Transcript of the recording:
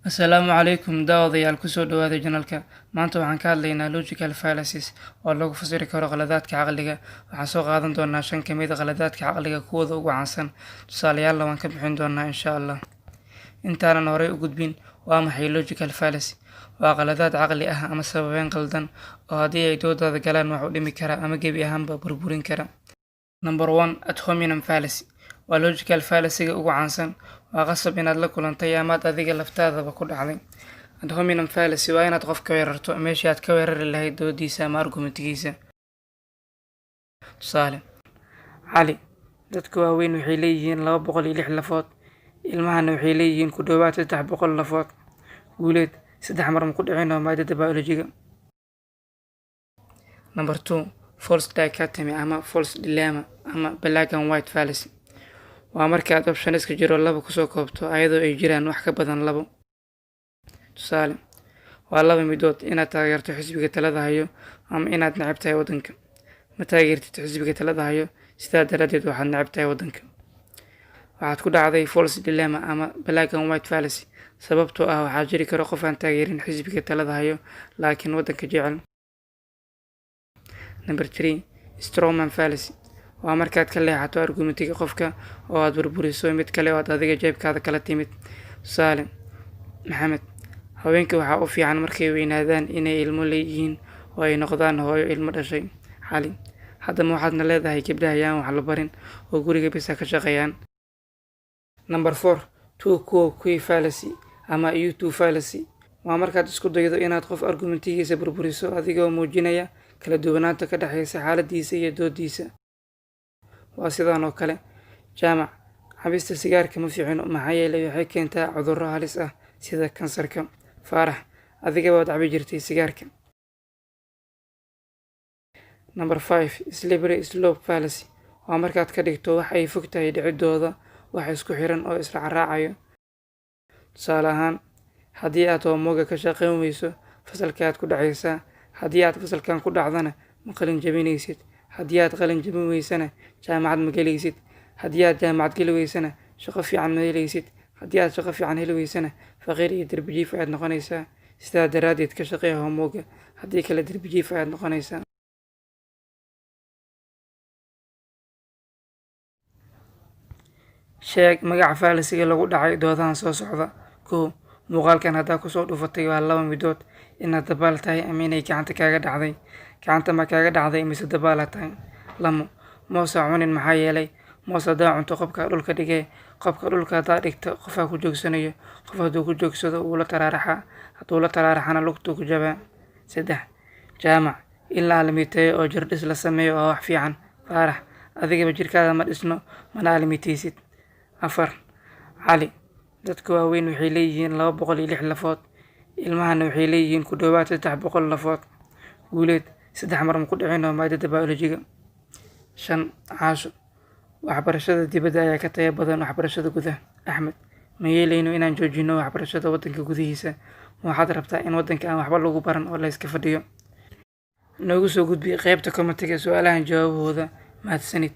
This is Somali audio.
Asalaamu calaykum daawadayaal, kusoo dhawaada channelka. Maanta waxaan ka hadlaynaa logical fallacies, oo lagu fasiri karo qaladaadka caqliga. Waxaan soo qaadan doonaa shan ka mid a qaladaadka caqliga kuwooda ugu caansan, tusaaleyaalna waan ka bixin doonaa, insha Allah. Intaanan horey u gudbin, waa maxay logical fallacy? Waa qaladaad caqli ah ama sababeyn qaldan oo haddii ay doodaada galaan wax u dhimi kara ama gebi ahaanba burburin kara. Number one, ad hominem fallacy waa logical fallacy-ga ugu caansan. Waa qasab inaad la kulantay amaad adiga laftaadaba ku dhacday. Ad hominem fallacy waa inaad qof ka weerarto meeshii aad ka weerari lahayd doodiisa ama argumentigiisa. Tusaale: Cali, dadka waaweyn waxay leeyihiin 206 lafood, ilmahana waxay leeyihiin ku dhowaad 300 lafood. Guuleed, saddex mar ma ku dhicin maadada biology-ga? Number two, false dichotomy ama false dilemma ama black and white fallacy waa marka aad optionska jiro laba kusoo koobto ayadoo ay jiraan wax ka badan labo. Tusaale: waa laba midood, inaad taageerto xisbiga talada hayo ama inaad neceb tahay waddanka. Ma taageertid xisbiga talada hayo, sidaa daraaddeed waxaad neceb tahay waddanka. Waxaad ku dhacday false dilemma ama black and white fallacy, sababtoo ah waxaa jiri karo qof aan taageerin xisbiga talada hayo laakiin waddanka jecel. Number three, strawman fallacy waa markaad ka leexato argumentiga qofka oo aad burburiso mid kale oo aad adiga jeebkaada kala timid. Tusaale: Maxamed, haweenka waxaa u fiican markay weynaadaan inay ilmo leeyihiin oo ay noqdaan hooyo ilmo dhashay. Cali, haddama waxaadna leedahay gabdhaha ayaan wax la barin oo guriga bisa ka shaqeeyaan? Number four, tu quoque fallacy ama you too fallacy waa markaad isku daydo inaad qof argumentigiisa burburiso adigoo muujinaya kala duwanaanta ka dhexeysa xaaladiisa iyo doodiisa. Waa sidan oo kale: Jaamac, cabista sigaarka ma fiicno, maxaa yeelay waxay keentaa cudurro halis ah sida kansarka. Faarax, adigaba waad cabi jirtay sigaarka. Number five, slippery slope fallacy waa markaad ka dhigto wax ay fog tahay dhicidooda wax isku xiran oo israacraacayo. Tusaale ahaan, haddii aad homework-ga ka shaqayn weyso, fasalka aad ku dhacaysaa. Haddii aad fasalkan ku dhacdana, ma qalin jabinaysid. Haddii aad qalin jabin weysana, jaamacad ma gelaysid. Haddii aad jaamacad geli weysana, shaqo fiican ma helaysid. Haddii aad shaqo fiican heli weysana, faqiir iyo derbijiif ayaad noqonaysaa. Sidaa daraaddeed ka shaqee homework-ga, haddii kale derbijiif ayaad noqonaysaa. Sheeg magaca fallacy-ga lagu dhacay doodahan soo socda. Kow, muuqaalkan haddaa kusoo dhufatay, waa laba midood: inaad dabaal tahay ama inay gacanta kaaga dhacday. Gacanta ma kaaga dhacday mise dabaala tahay? Lamo, moos ha cunin, maxaa yeelay moos haddaa cunto qobka dhulka dhigee. Qobka dhulka haddaa dhigto, qofaa ku joogsanayo. Qof hadduu ku joogsado, wuu la taraaraxaa. Hadduu la taraaraxana, lugtuu ku jabaa. Saddex, Jaamac, in la aalamiiteeyo oo jirdhis la sameeyo waa wax fiican. Faarax, adigaba jirkaada ma dhisno, mana aalamiiteysid. Afar, Cali, dadka waaweyn waxay leeyihiin 206 lafood, ilmahana waxay leeyihiin ku dhowaad 300 lafood. Guuleed, saddex mar ma ku dhicin maadada biology-ga? Shan, Caasho, waxbarashada dibadda ayaa ka tayo badan waxbarashada gudaha. Axmed, ma yeelayno inaan joojino waxbarashada waddanka gudihiisa? Ma waxaad rabtaa in waddanka aan waxba lagu baran oo la iska fadhiyo? Noogu soo gudbi qaybta commentiga su-aalahan jawaabahooda. Mahadsanid.